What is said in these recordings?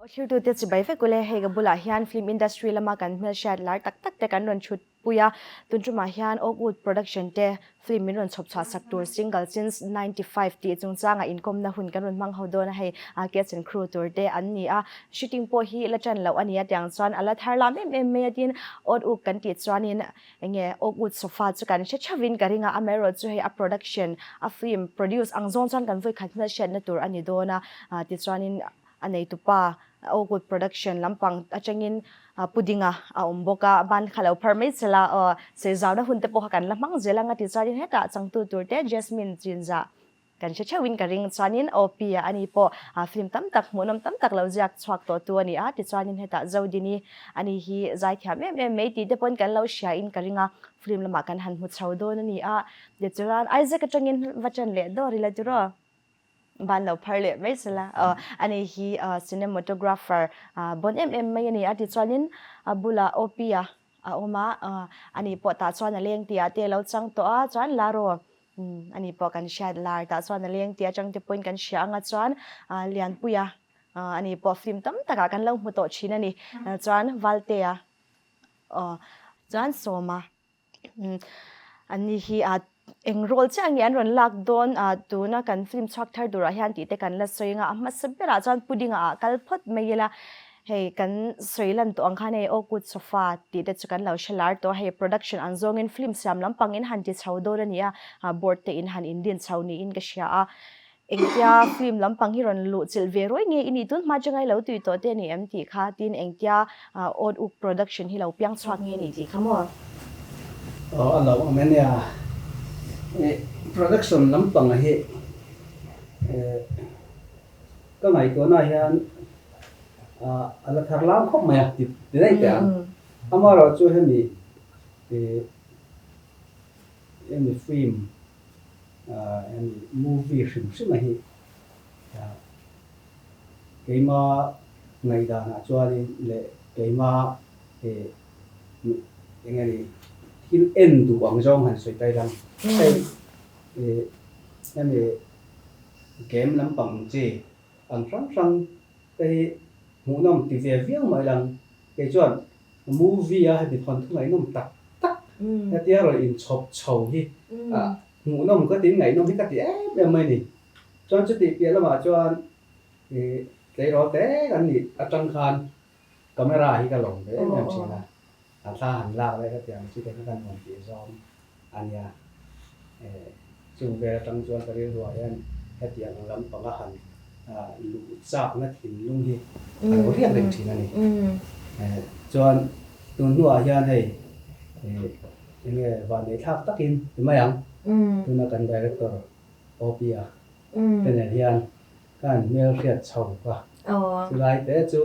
Aw thiltute chibai vek ule, hei ka bulah hian film industry lama kan hmelhriat lar tak tak te kan rawn chhut pui a, tun tumah hian Oakwood Production te film min rawn chhawp chhuah sak tur Single Since 95 tih chungchanga inkawmna hun kan rawn hmang ho dawn a, hei cast and crew tur te an ni a, shooting pawh hi la tan loh a ni a, tiang chuan a la thar lam em em mai a, tin Oakwood kan tih chuanin Enge Oakwood sofa chu kan hre theuhin ka ring a, amaherawhchu hei a production, a film produce ang zawng chuan kan vawi khat hmelhriatna tur a ni dawn a, tichuanin a neitupa Oakwood production lampang atangin Pudinga a awm bawk a, ban kha lo phar mai sela aw, sawizauna hun te pawh kha kan la hmang zel ang a, tichuanin hetah changtu tur te Jasmine Chinzah Kan hre theuhin ka ring chuanin OP-a ani pawh film tam tak hmuhnawm tam tak lo ziak chhuak tawh tu a ni a, tichuanin hetah Zodini ani hi zaithiam em em mai tih te pawhin kan lo hria in ka ring a, film lamah kan han hmu chho dawn a ni a, tichuan Isaac atangin va ṭan leh dawr ila tiraw? Ban lo phar leh mai sela aw, ani hi cinematographer bawn em em mai a ni a, tichuanin a bulah OP-a a awm a, ani pawh tah chuan a leng tih ah te a lo chang tawh a, chuan Laro Umm ani pawh kan hriat lar tah chuan a leng tih atang te pawhin kan hria anga chuan Lianpuia ani pawh film tam takah kan lo hmu tawh thin a ni. Chuan Valtea aw chuan Sawma ani hi eng role chiah nge an rawn lak dawn tuna kan film chhuak thar turah hian tih te kan la sawi anga a hmasa berah chuan Pudinga ah kal phawt mai ila. Hei kan sawi lan tawh ang khan hei Oakwood Sofa tih te chu kan lo hre lar tawh a, hei production an zawngin film siam lampang in han ti chho dawn a ni a, board te in han indin chho niin ka hria a. Engtia film lampang hi rawn luh chilh ve ruai nge i nih tun hma atanga i lo tui tawh te a ni em tih kha tin engtia Oakwood production hi lo piang chhuak nge ni tih kha maw? Aw a lo awm e nia, production lampang hi Ka ngaihtuahna hian a la thar lam khawp mai a ti daih teh ang. Amaherawhchu hemi hemi film hemi movie hrim hrim a hi keima ngaihdanah chuanin leh keima eng nge ni thil en duh ang zawng han sawi tai lang hei hemi Game lampang chi ang hrang hrang te hi hmuhnawm ti ve viau mai lang. Kei chuan movie a heti thawnthu ngaihnawm tak tak hetia rawn inchhawp chho hi hmuhnawm ka tiin ngaihnawm hi ka ti em em mai ni. Chuan chutih piah lamah chuan ih tleirawl te kan nih atang khan camera hi ka lawm ve em em thin a. A thla han lak leh hetiang chi te kha kan rawn tih zawng a nia. Chung vel atang chuan ka rilruah hian hetiang lampanga han luh chakna thinlung hi a lo riak reng thin a ni. Chuan tun hnuah hian hei enge vanneithlak takin ti mai ang, tuna kan director OP-a te nen hian ka han hmelhriat chho ka. Chulai te chu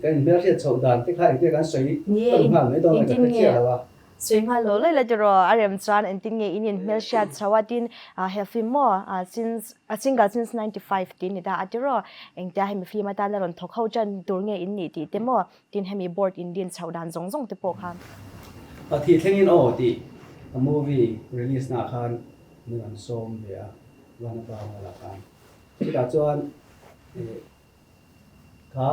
Kan inhmelhriat chhoh dan te kha engtin kan sawi tawn nghal mai dawn a ka hre chiah lo a. Sawi nghal lo laih la tiraw a rem chuan engtin nge in inhmelhriat chho a tin he film maw since a single since 95 tih ni ta a tiraw engtia hemi film atana rawn thawk ho tan tur nge in nih tih te maw tin hemi board in din chhoh dan zawng zawng te pawh kha. A thih thlengin aw tih a movie release naah khan min rawn sawm ve a Vanapa Hall-ah khan. Chutah chuan Kha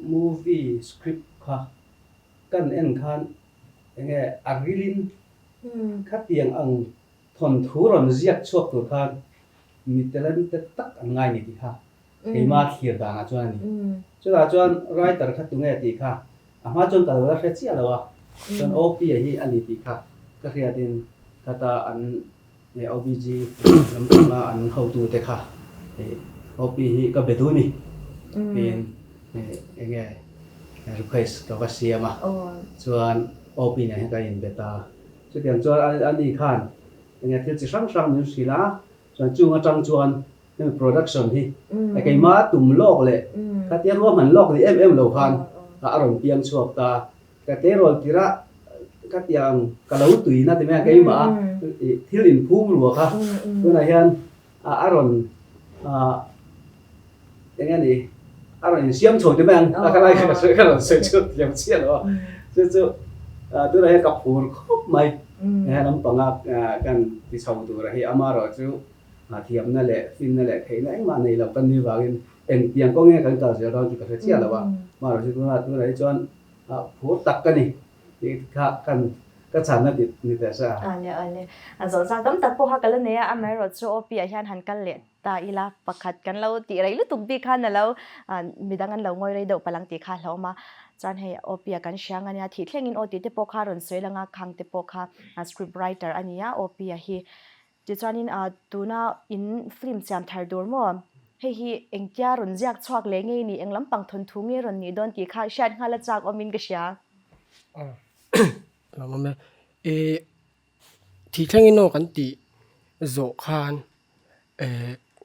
movie script kha kan en khan enge a rilin khatiang ang thawnthu rawn ziak chhuak tur khan mi talented tak an ngai ni tih kha keima thlir danah chuan a ni. Chutah chuan writer kha tunge tih kha a hma chuan ka lo la hre chiah lo a, chuan OP-a hi a ni tih kha ka hriatin khata an OBG lam panga an hotute kha OP hi ka be duh ni tiin enge request ka va siam a, chuan OP nen hian kan inbe ta. Chutiang chuan ani khan enge thil chi hrang hrang min hrilh a, chuan chung atang chuan hemi production hi keimah tum lawk leh khatia ruahman lawk ni em em lo khan a rawn piang chhuak ta. Ka tleirawl tirh a ka tiang ka lo tui na ti mai a keimah a thil inphum rua kha tunah hian a rawn eng nge ni a rawn insiam chho ti mai ang a khalai kha ka sawi ka rawn sawi chu thiam chiah lo a chu chu tunah hian ka phur khawp mai he lampanga kan ti chho tur a hi amaherawhchu thiamna leh finna leh theihna engmah nei lo kan ni vangin. Engtiang kawng nge kan kal zel dawn chu ka hre chiah lo a, amaherawhchu tunah tunah hi chuan phur tak ka ni tih kha kan ka chhanna ti ni teh se a. Awle awle. A zawh zak tam tak pawh kha ka la nei a, amaherawhchu OP ah hian han kal leh ta ila pakhat kan lo tih rei lutuk bik khan a lo midang an lo ngawi rei deuh palh ang tih kha a hlauhawm a, chuan hei OP ah kan hria ang a nia thih thlengin aw tih te pawh kha a rawn sawi lang a, khang te pawh kha script writer a ni a OP ah hi. Tichuanin tuna in film siam thar tur maw? Hei hi engtia rawn ziak chhuak leh ngei ni, eng lampang thawnthu nge rawn nih dawn tih kha hriat nghal a chak awmin ka hria. Lawm awm e. I thih thlengin aw kan tih zawh khan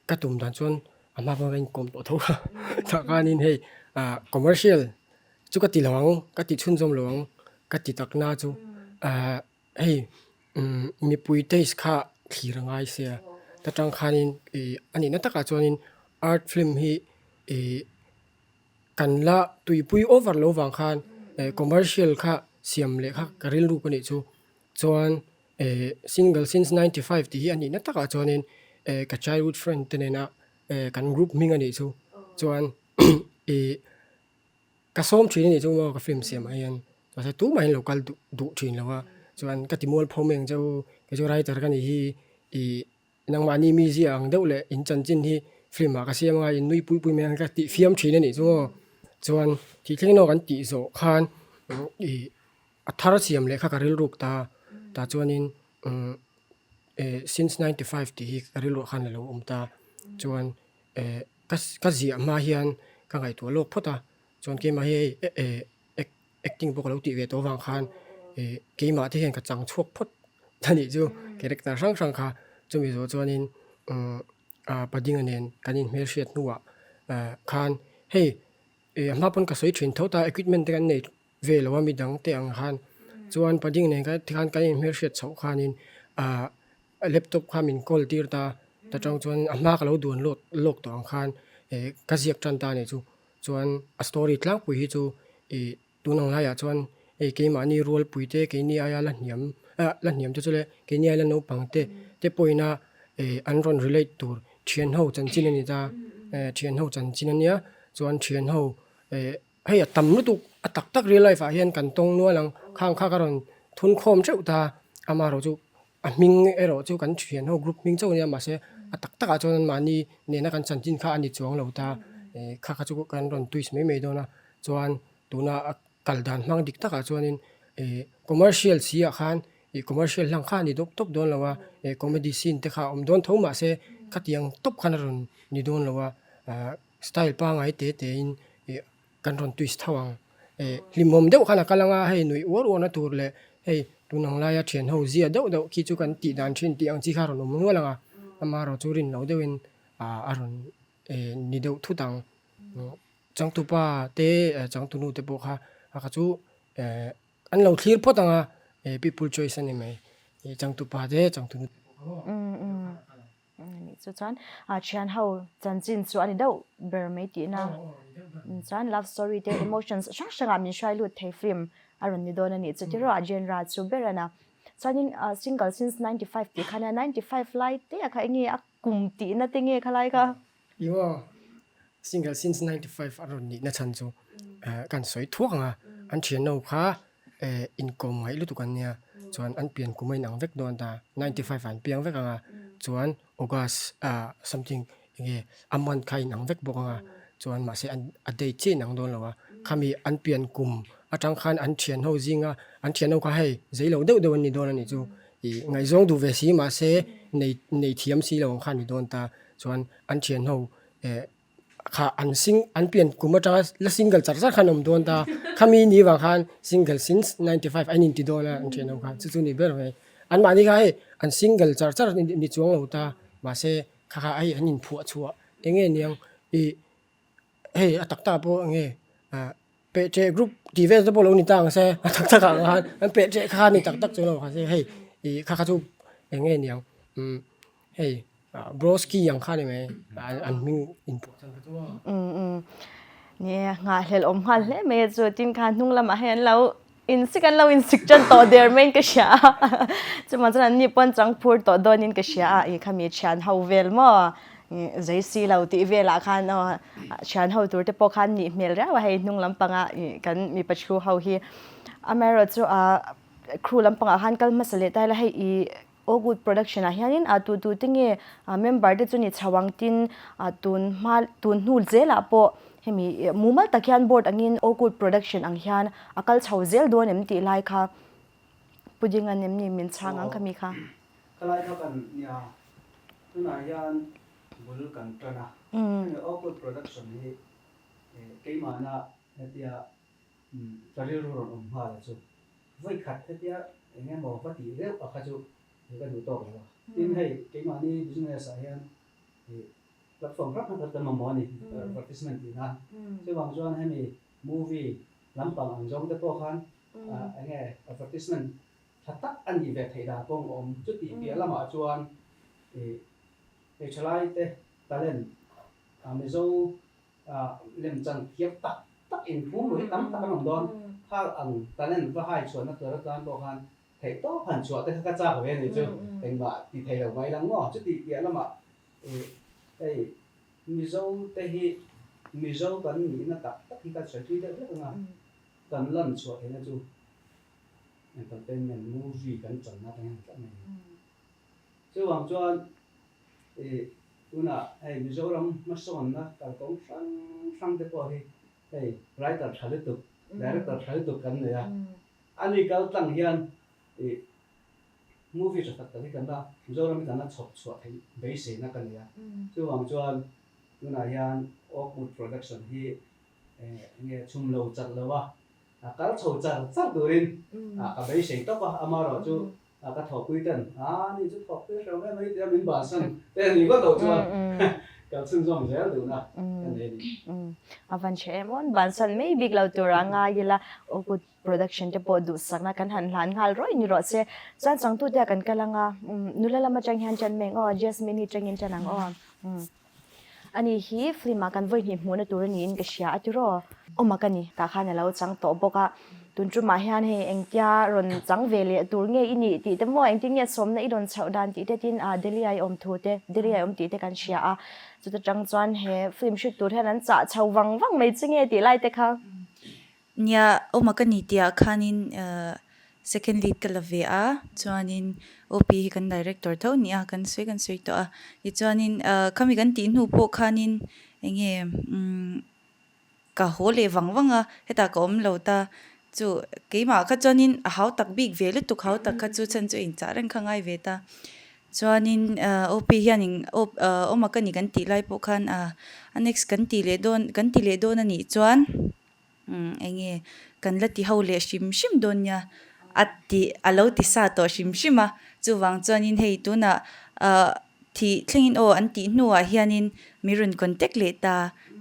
ka tum dan chuan a hma pawh ka inkawm tawh tho a. Tah khanin hei commercial chu ka ti lo ang, ka ti chhunzawm lo ang ka ti takna chu Hei mipui taste kha thlir a ngai sia ta tang khanin ih a nihna takah chuanin art film hi ih kan la tuipui over lo vang khan eh commercial kha siam leh kha ka rilru ka nih chu chuan eh single since 95 tih hi a nihna takah chuanin eh ka childhood friend te nena eh kan group hming a nih chu chuan ih. Ka sawm thin a nih chu maw ka film siam ah hian mahse tumah hian lo kal duh duh thin lo a chuan ka ti mual pho mai ang che u kei chu writer ka nih hi ih nangmahni mi ziah ang deuh leh in chanchin hi film ah ka siam anga in nui pui pui mai ang ka tih fiam thin a nih chu maw chuan thih thleng erawh kan tih zawh khan ih a thar siam leh kha ka rilruk ta tah chuanin umm eh since 95 tih hi ka rilruah khan a lo awm ta chuan. Eh ka ka ziah hma hian ka ngaihtuah lawk phawt a, chuan keimah hi hei eh eh acting pawh ka lo tih ve tawh avang khan eh keimah te hian ka chang chhuak phawt a nih chu character hrang hrang kha chumi zawh chuanin umm ah Padinga nen kan inhmelhriat hnuah eh khan hei eh a hma pawn ka sawi thin tho ta equipment te kan nei ve lo a midang te ang khan chuan Padinga nen khan kan inhmelhriat chhoh khanin ah. A laptop kha min call tir ta, ta tang chuan a hma ka lo duan lawk lawk tawh ang khan eh ka ziak tan ta a nih chu. Chuan a story tlangpui hi chu ih tun ang laiah chuan hei keimahni rualpui te keini aia la hniam ah la hniam te chu le keini aia la naupang te te pawhin a eh an rawn relate tur thian ho chanchin a ni ta eh thian ho chanchin a nia chuan thian ho eh Hei a tam lutuk, a tak tak real life ah hian kan tawng nual ang, khang kha ka rawn thun khawm theuh ta, amaherawh chu a hming erawh chu kan thian ho group hming chauh a nia mahse a tak tak ah chuan anmahni nena kan chanchin kha a ni chuang lo ta, eh kha kha chu kan rawn twist mai mai dawn a, chuan tuna a kal dan hmang dik takah chuanin eh commercial si ah khan ih commercial hlang kha a ni dawp tawp dawn lo a, eh comedy scene te kha a awm dawn tho mahse khatiang tawp khan a rawn ni dawn lo a, ah. Style pangai te te in ih kan rawn twist tho ang. Eh hlimawm deuh khan a kal anga hei nuih uar uarna tur leh hei tun ang laia thian ho zia deuh deuh khi chu kan tih dan thin tih ang chi kha a rawn awm nual ang a, amaherawh chu rin lo deuhin ah a rawn eh ni deuh thut ang. Changtupa te changtunu te pawh kha a kha chu eh an lo thlir phawt ang a eh people choice a ni mai. Changtupa te changtunu te pawh kha maw. Anih chu chuan a thian ho chanchin chu a ni deuh ber mai tihna chuan love story te emotions hrang hrang ah min hruai lut thei film a rawn ni dawn a nih chu tiraw a genre chu ber a na chuanin single since 95 tih khan a 95 lai te ah kha enge a kum tihna te nge khalai kha. Imaw single since 95 a rawn nihna chhan chu kan sawi thuak ang a an thianno kha eh inkawm ngaih lutuk an nia chuan an pian kum a inang vek dawn ta 95 ah an piang vek ang a chuan August ah something enge a month kha a inang vek bawk ang a chuan mahse an a date chiah a inang dawn lo a khami an pian kum atang khan an thian ho zinga an thian ho kha hei zei lo deuh deuh an ni dawn a nih chu ih ngaihzawng duh ve si mahse nei nei thiam si lo ang kha a ni dawn ta chuan an thian ho eh Kha an sing an pian kum atanga la single char char khan awm dawn ta khami ni vang khan single since 95 an inti dawn a an thian ho khan chu chu ni ber mai an mahni kha hei an single char char ni chuang lo ta mahse kha kha hei an inphuah chhuah eng nge niang ih hei a tak tak ah pawh eng nge ah peh ṭeh group tih vel te pawh lo ni ta ang se a tak tak ah khan an peh ṭeh kha ni tak tak chuan lo kha se hei ih kha kha chu eng nge niang umm. Hei Broski ang kha ni mai an hming inpawh chan kha chu a. Um um. Ni e, nghahhlelh awm nghal hle mai a chu. Tin khan hnung lamah hei an lo insik an lo insik tan tawh der maiin ka hria a. Chuvang chuan anni pawn chang phur tawh dawnin ka hria a, i khami thian ho vel maw. Zei si lo tih velah khan aw thian ho tur te pawh khan nih hmel riau a hei hnung lampanga kan mipa thu ho hi. Amaherawhchu crew lampangah khan kal hmasa leh ta ila hei i Oakwood production ah hianin a tu tu te nge member te chu ni chho ang tin tun hma tun hnu zelah pawh hemi mumal tak hian board angin Oakwood production ang hian a kal chho zel dawn em tih lai kha Pudding an em ni min chhang ang khami kha. Khalai kha kan nia tunah hian bul kan tan a, hemi Oakwood production hi keimahna hetia ka rilru rawn awm nghal a chu vawi khat hetia eng emaw va tih reuh a kha chu ka duh tawk lo a. Tin hei keimahni business ah hian platform hrang hrang kha kan mamawh a ni advertisement tih nan. Chuvang chuan hemi movie lampang ang zawng te pawh khan eng nge advertisement tha tak a nih ve theih dan kawng a awm. Chutih piah lamah chuan ih hei thalai te talent Mizo lemchan thiam tak tak inphum hi tam tak an awm dawn. Khal ang talent va hai chhuahna tur atan pawh khan theih tawp han chhuah te kha ka chak ve a nih chu. Engmah ti thei lo mai lang maw? Chutih piah lamah ih hei Mizo te hi Mizo kan nihna tak tak hi ka sawi thui deuh hlek ang a. Kan lan chhuah theihna chu entertainment movie kan channa te hian tlat mai a ni. Chuvang chuan ih tunah hei Mizoram hmasawnna kalkawng hrang hrang te pawh hi hei writer tha lutuk, director tha lutuk kan nei a. Ani kal tlang hian ih movie tha tak tak hi kan la Mizoram hi kan la chhawp chhuah theih beiseina ka nei a. Chuvang chuan tunah hian Oakwood Production hi Enge chhum lo chat lo a, a kal chho char char turin ka beisei tawp a, amaherawh chu ka thawhpui ten a ni chu thawkpui hreuh em mai tia min bansan te a nih ngawt loh chuan kal chhunzawm zel duhna ka nei a ni. A van chhe em awn, bansan mai bik lo tur a ngai ila Oakwood production te pawh duhsakna kan han hlan nghal rawih ni rawh se. Chuan changtute ah kan kal ang a, nula lam atang hian ṭan meng aw, Jasmine hi ṭangin ṭan ang aw. Ani hi film ah kan vawi hnih hmuhna tur a niin ka hria a tiraw? Awm a ka ni, tah khan a lo chang tawh bawk a. Tun tumah hian hei engtia rawn chang ve leh tur nge i nih tih te maw, engtin nge sawmna i rawn chhoh dan tih te tin ah Delhi ah i awm thu te, Delhi ah i awm tih te kan hria a. Chuta tang chuan he film shoot tur hian an chah chho vang vang mai che nge tih lai te kha. Nia, awm a ka ni tih ah khanin second lead ka la ve a, chuanin OP hi kan director tho nia, kan sawi kan sawi tawh a, tichuanin khami kan tih hnu pawh khanin eng nge umm ka haw leh vang vang a, hetah ka awm lo ta, chu keimah kha chuanin a hau tak bik ve lutuk hau tak kha chu chhan chu inchah reng kha ngai ve ta, chuanin OP hianin awm a ka ni kan tih lai pawh khan a next kan tih leh dawn kan ti leh dawn a nih chuan. Umm eng nge kan la ti ho leh hrim hrim dawn nia a ti a lo ti sa tawh hrim hrim a, chuvang chuanin hei tunah ah thih thlengin aw an tih hnuah hianin mi rawn contact leh ta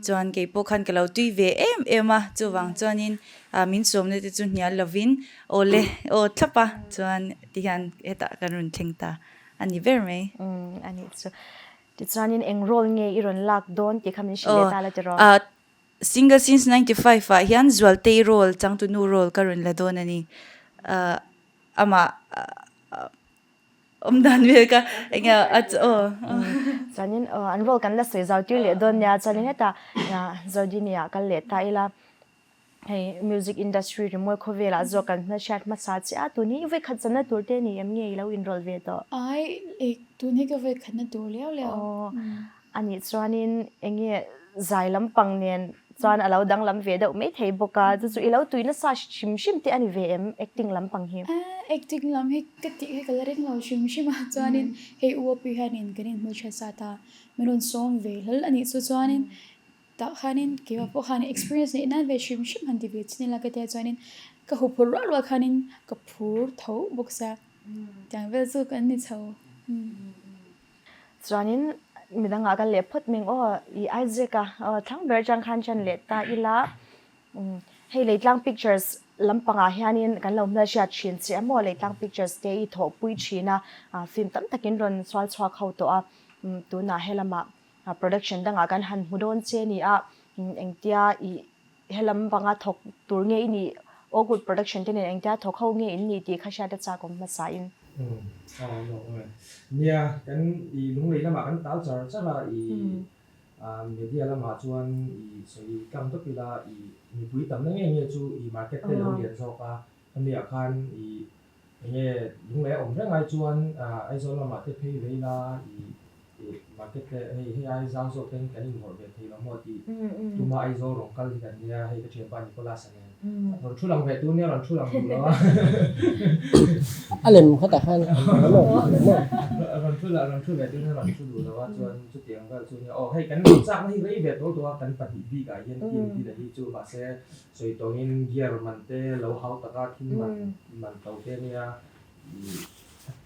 chuan kei pawh khan ka lo tui ve em em a, chuvang chuanin ah min sawmna te chu hnial lovin aw le aw thlap a chuan tihian hetah kan rawn thleng ta a ni ber mai. Umm a nih chu. Tichuanin eng role nge i rawn lak dawn tih kha min hrilh leh ta la tiraw? Aw Single since 95 ah hian Zualtei role changtunu role ka rawn la dawn a ni. Ahh amah awm dan vel ka eng nge a chu aw. Chuanin an role kan la sawi zau tir leh dawn nia chuanin hetah Zodini ah kal leh ta ila hei music industry rimawi khawvelah zawk kan hmelhriat hmasa chiah a tun hi vawikhat zanna tur te ni em nge i lo inrawlh ve tawh? Ai tun hi ka vawikhatna tur liau liau. Aw A nih chuanin eng nge zai lampang nen chuan a lo danglam ve deuh mai thei bawk a, chu chu i lo tui nasa hrim hrim te a ni ve em acting lampang hi? Acting lam hi ka tih hi ka la ring lo hrim hrim a, chuanin hei u api hianin kan inhmu tha sat a, min rawn sawm ve hlawl a nih chu chuanin tah khanin keimah pawh khan experience neih nan ve hrim hrim han ti ve chin ila ka tia chuanin ka huphurh rual rual khanin ka phur tho bawk sia, tiang vel chu kan ni chho. Chuanin midangah ka leh phawt meng aw i Isaac a aw thlang ber atang khan chan leh ta ila hei Leitlang Pictures lampangah hianin kan lo hmelhriat thin che a maw Leitlang Pictures te i thawhpui thin a film tam takin rawn sual chhuak ho tawh a tunah helamah production dangah kan han hmu dawn che ni a engtia i helam panga thawk tur nge i nih Oakwood production te nen engtia thawk ho nge in nih tih kha hriat a chak awm hmasa in. Umm aw lawk awm e. Nia, kan i lunglei lamah kan tal char char a, i media lamah chuan i sawi tlang tawp ila i mipui tamna nge nge chu i market te lo lian zawk a, khamiah khan i enge lunglei a awm reng ai chuan Aizawl lamah te phei ve ila i market te hei hei ai zau zawk ten kan inhawrh ve thei lo maw tih tuma Aizawl rawn kal hi kan nia, hei ka thianpa Nicholas-a nen rawn thu lang ve tur nia rawn thu lang duh lo a. A lem khatah khan a awm lo maw? Rawn thu rawn thu ve tur nia rawn thu duh lo a, chuan chutiang vel chu nia aw hei kan lo chakna hi rei ve tawh tawh a, kan pahnih bikah hian team din a hi chu mahse sawi tawngin gear man te lo hau taka thil man man to te nia ih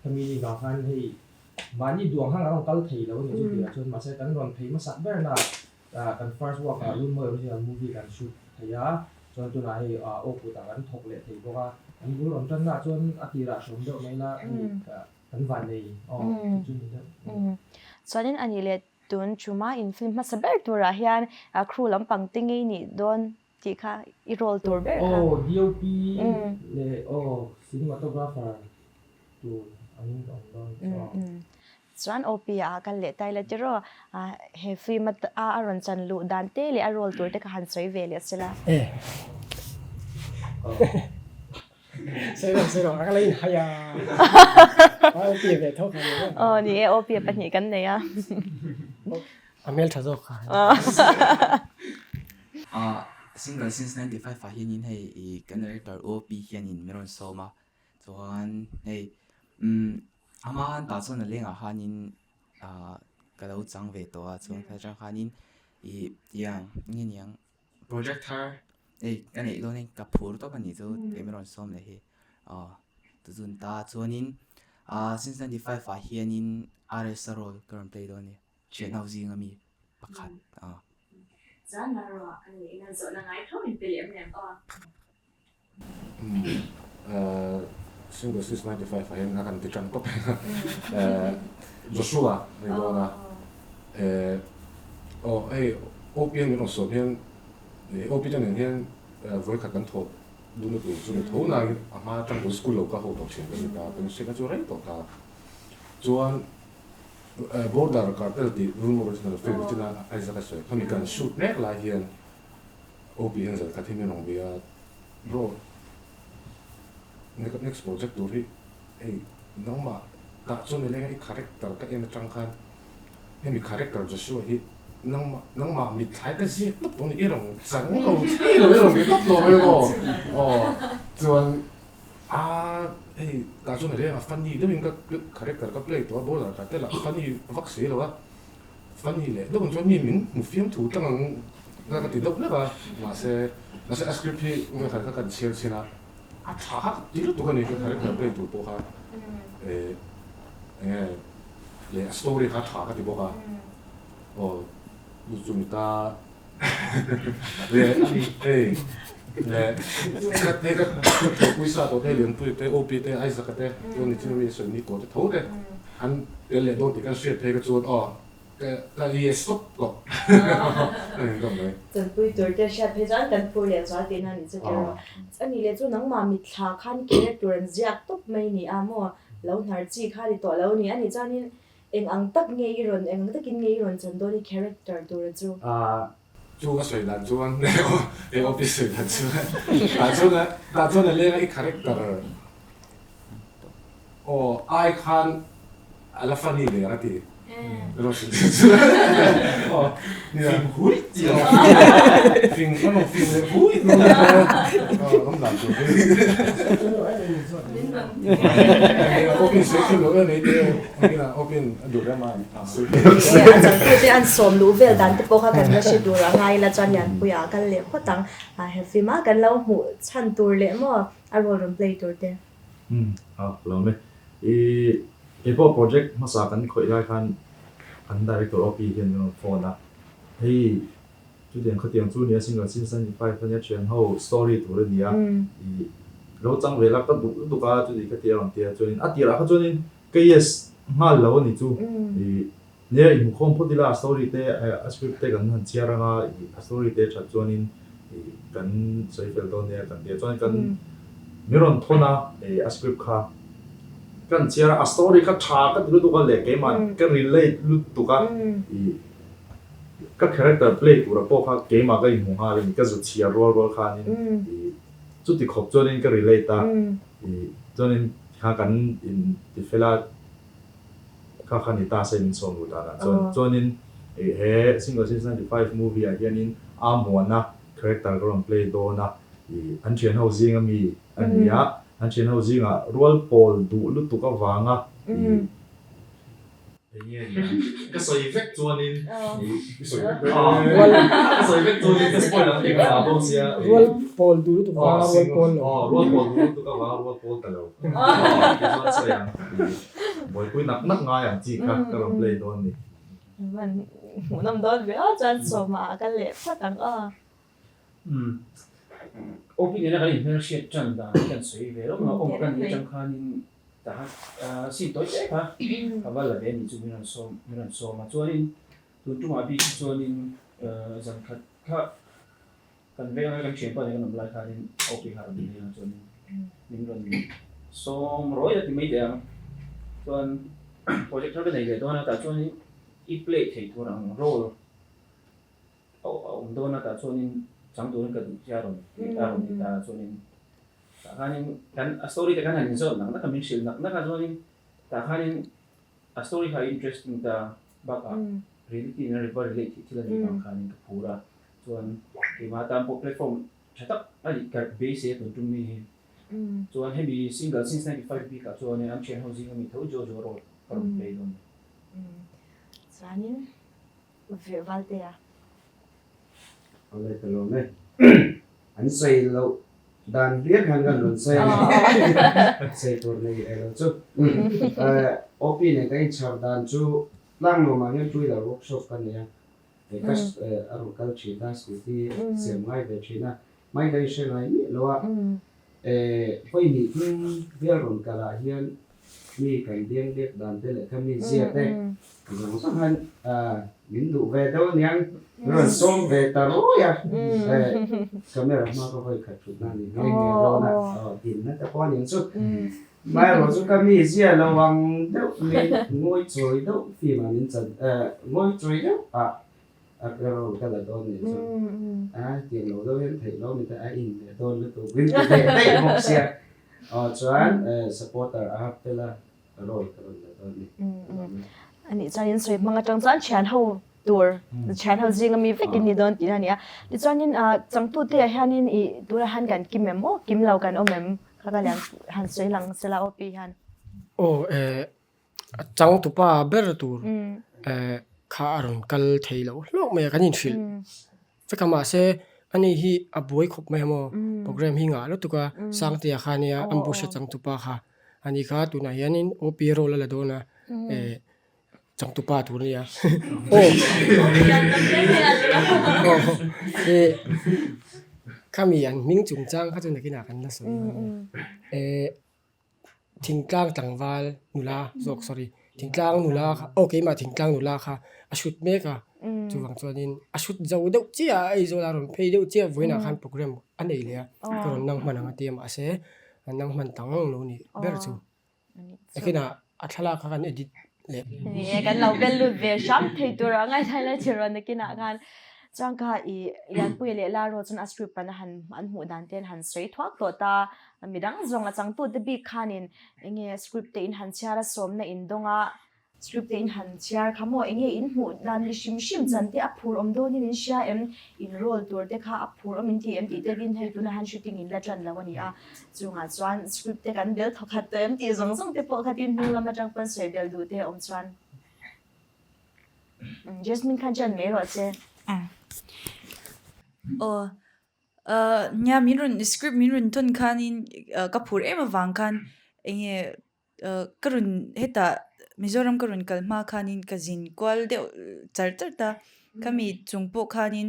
khami ni vang khan hei Mahni duang hang a rawn kal thei lo a ni chu tih ah chuan mahse kan rawn phei hmasak ber na ah kan first work ah Runmawi original movie kan shoot thei a, chuan tunah hei ah aw kutah kan thawk leh thei bawk a, kan bul rawn tan nah chuan a tirah hrawm deuh mai la hei kan van nei aw chu chu ni deuh. Chuanin a nih leh tun chuma in film hmasa ber turah hian crew lampang te ngei nih dawn tih kha i role tur ber kha. Aw DOP leh aw cinematographer tur angin ka awm dawn chu aw. Chuan OP ah kal leh ta ila tiraw he film a a rawn chan luh dan te leh a role tur te kha han sawi ve leh sela. E. Sawi rawh sawi rawh a ka la inhai a. OP ve tho kha ni e. Aw ni e OP pahnih kan nei a. A hmel tha zawk kha. Ah single since 95 ah hianin hei ih kan director OP hianin min rawn sawm a chuan hei umm ama han tah chuan a lengah khanin ah ka lo chang ve tawh a chuan atang khanin ih tiang nge niang project thar hei ka neih dawn in ka phur tawp a nih chu tih min rawn sawm leh hi aw tuzun ta chuanin ah since 95 ah hianin RS a role ka rawn play dawn a ni. Thian ho zinga mi pakhat a. Chuan Maroa a nih ina zawhna ngai tho in pe leh em lem aw. Umm Single since 95 ah hian a kan ti tan tawp a Joshua a ni dawn a aw hei OP hian min rawn sawm hian OP te nen hian vawikhat kan thawk dun na tur chu ni tho nain a hma atang pawn school lo ka ho tawh thin kan ni ta kan hriatna chu rei tawh ta chuan Border Cartel tih Room Original film china Isaac a sawi khami kan shoot mek lai hian OP hian zal khat hi min rawn bia a, Bro, next project tur hi hei nangmah tah chuan i leng a i character ka en atang khan hemi character Joshua hi nangmah nangmah mithlai ka ziak tawp tawh a ni i rawn chang lo thei lo i rawn ti tawp tawh mai maw aw chuan A hei tah chuan a reng a funny deuhin ka character ka play tawh a bowler ka tel a funny vak si lo a funny leh deuh ang chuan mi min hmu fiam thu tlang ang ka ti deuh hlek a mahse mahse a script hi vawikhat kha kan chhiar chhin a a tha kha ka ti lutuk a ni ka character play tur pawh kha eh enge leh a story kha tha ka ti bawk a aw chumi ta Leh hei leh ka te ka thawhpui sa tawh te Lianpuia te OP te Isaac-a te chuan nichin ami sawi ni tawh te tho te an tel leh dawn tih kan hriat phei ka chuan aw ka ka yes tawp tawp a ni dawm mai. Chanpui tur te hriat phei chuan kan phur leh zual tihna a nih chu kher a. A nih leh chu nangmah mitthla khan character an ziak tawp mai ni a maw lo hnar chi kha a ni tawh lo a ni. A nih chuanin Eng ang tak nge i rawn, eng ang takin nge i rawn chan dawn i character tura chu? Chu a sawi dan chuan, he office sawi dan chuan, tah chuan a, tah chuan a leng a i character aw ai khan a la funny ve ang a ti. Te an sawm luh vel dan te pawh kha kan la hre tur a ngai ila chuan Lianpuia a kal leh phawt ang. He film a kan lo hmuh chhan tur leh maw a role rawn play tur te. Umm a lo awm e. I keipawh project hmasa kan khawih lai khan kan director OP hian min rawn phone a, hei chutiang khatiang chu nia single since 95 ania thian ho story tur a nia i lo chang ve la ka duh lutuk a chuti khati a rawn ti a chuanin a tirah kha chuanin ka yes nghal lo a ni chu i Nia, i hmukhawm phawt ila a story te, a script te kan han chhiar anga a story te that chuanin kan sawi fel dawn nia kan ti a. Chuan kan mi rawn thawn a a script kha. Kan chhiar a, a story kha tha ka ti lutuk a leh keimah ka relate lutuk a, ih ka character play tura pawh kha keimah ka inhmu nghal a ni, ka zu chhiar rual rual khanin ih chuti khawp chuanin ka relate a, ih chuanin kha kan in ti fel a, kha kha ni ta se min sawm luh danah chuan, chuanin ih he Single Since 95 movie ah hianin a muana character ka rawn play dawn a, ih an thian ho zinga mi a ni a. An thian ho zingah rual pawl duh lutuk avanga ih eng nge ni ang ka sawi vek chuanin ih ka sawi vek chuanin ka spoil ang tih ka hlau bawk sia ih Rual pawl duh lutuk avanga rual pawl lo. Aw rual pawl duh lutuk avanga rual pawl ta lo tih chuan sawi ang ih buaipui nak nak ngai ang chi kha ka rawn play dawn ni. Van hmuhnawm dawn ve aw chuan sawma ah ka leh phawt ang aw. Umm. OP nena kan inhmelhriat tan dan hi kan sawi ve lawk a, awm ka nih atang khanin tahan scene tawi tek a, ka va la ve anih chu min rawn sawm min rawn sawm a, chuanin tun tumah bik hi chuanin zan khat kha kan veng anga kan thianpa nen kan awm lai khanin OP kha a rawn leng a chuanin min rawn sawm rawi a ti mai teh ang, chuan project thar ka nei leh dawn a tah chuanin i play thei tur ang role A awm dawn a tah chuanin chang turin ka duh che a rawn ti a rawn ti ta a chuanin tah khanin kan a story te khan han inzawt nak nak a min hrilh nak nak a chuanin tah khanin a story kha a interesting ta bakah reality in a va relate theih thil a nih vang khanin ka phur a chuan keimah tan pawh platform tha tak a nih ka beisei a tun tum mi hi chuan hemi single since 95 bikah chuanin an thian ho zinga mi tho Jojo role ka rawn play dawn a ni. Chuanin Ve Valtea. Awle ka lawm e. An sawi loh dan hlir khan kan rawn sawi a ni. Sawi tur nei e lo chu. OP nen kan inchhar dan chu tlang nuamah hian two wheeler workshop ka nei a. Ka a rawn kal thin a, scooty siam ngai ve thin a. Hmai ka inhre ngai miah lo a. Vawi hnih tum bial rawn kalah hian mi kan biang biak dan te leh kha mi zia te zawng zawng hian min duh ve deuh aniang min rawn sawm ve ta ruai a, camera hma ka vawi khat thut na ni nghe nghe dawn a, dinna te pawh aniang chu. Amaherawh chu ka mi zia lo ang deuh mi ngawi chawi deuh film ah min chan ngawi chawi deuh ah A ka rawn ka la dawn nih chu a tiang lo deuh hian theih lo mite a in leh dawn lutuk min ti leh daih bawk sia aw chuan supporter a hak tel a role ka rawn la dawn ni. Anih chuan in sawi hmang atang chuan thian ho tur thian ho zinga mi vek in ni dawn tih a ni a. Tichuanin changtute ah hianin ih tunah hian kan kim em maw kim lo kan awm em kha ka lian han sawi lang sela OP hian. Aw eh A changtupa ber tur kha a rawn kal thei loh hlawk mai a, kan inhrilh vek a mahse ani hi a buai khawp mai a maw program hi ngah lutuk a Sangtea kha ania ambush a changtupa kha ani kha tunah hianin OP role a la dawn a eh changtupa tur a nia aw eh khami an hming chungchang kha chu nakinah kan la sawi dawn a nia eh. Thingtlang tlangval nula zawk sorry thingtlang nula kha aw keimah thingtlang nula kha a shoot mek a chuvang chuanin a shoot zo deuh chiah a Aizawl a rawn phei deuh chiah vawiinah khan program a nei leh a ka rawn nang hman ang a ti a mahse an nang hman tang ang lo ni ber chu nakinah a thlalak kha kan edit leh. Ni e kan lo bel lut ve hram thei tur a ngaithla ila thil rawn nakinah khan chuan kha i Lianpuia leh Laro chuan a script an han an hmuh dan te an han sawi thuak tawh ta. Midang zawng a changtute bik khanin enge script te in han chhiar a sawmna in dawng a, script te in han chhiar kha maw enge in hmuh dan ni hrim hrim chan te a phur awm dawnin in hria em, in role tur te kha a phur awm in ti em tih te rin hei tunah hian shooting in la tan lo a ni a, chungah chuan script te kan bel thawkhat tawh em tih zawng zawng te pawh khatin hnung lam atang pawn sawi bel duh te a awm chuan Jasmine khan chan mai rawh che. Aw. Nia min rawn script min rawn thawn khanin ka phur em avang khan enge ka rawn hetah Mizoram ka rawn kal hma khanin ka zin kual deuh char char ta khami chung pawh khanin